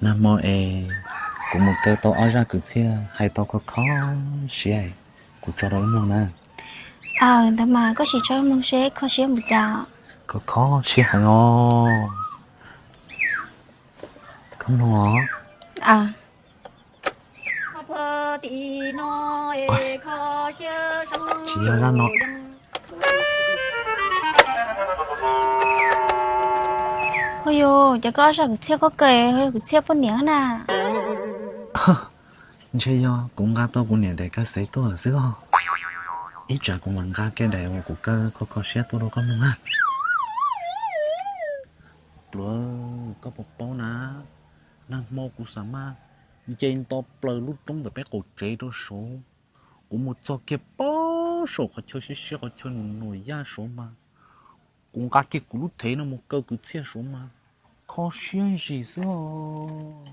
Nag hmo es kuv mus kaw tau ob zaj kwv txhiaj hais tau kho kho siab, kuv tso rau wb mloog na. Aw, ntawd mas koj sim tso wb mloog seb kho siab npaum cas. Kho kho siab heev os. Koj mloog os. Tsis yog zaj no. Hu yus, cov koj ob zaj kwv txhiaj koj kaw hu yog kwv txhiaj poj niam na. Ntshe yog kuv nqa tau kuv niam daim ka xev tuaj xwb os. Ib tsam kuv mam nqa kiag daim uas kuv kaw kho kho siab tuaj rau koj mloog na. Pluav, koj puas paub na, nag hmo kuv xav mas nce nto plaws lub roob ntawm peb qaum tsev rau saud. Kuv mus txog kiag pab saum qhov chaw siab siab, qhov chaw num num yaj saud mas, kuv nqa kiag kuv lub thev no mus kaw kwv txhiaj saud mas, kho siab ntsis xwb os.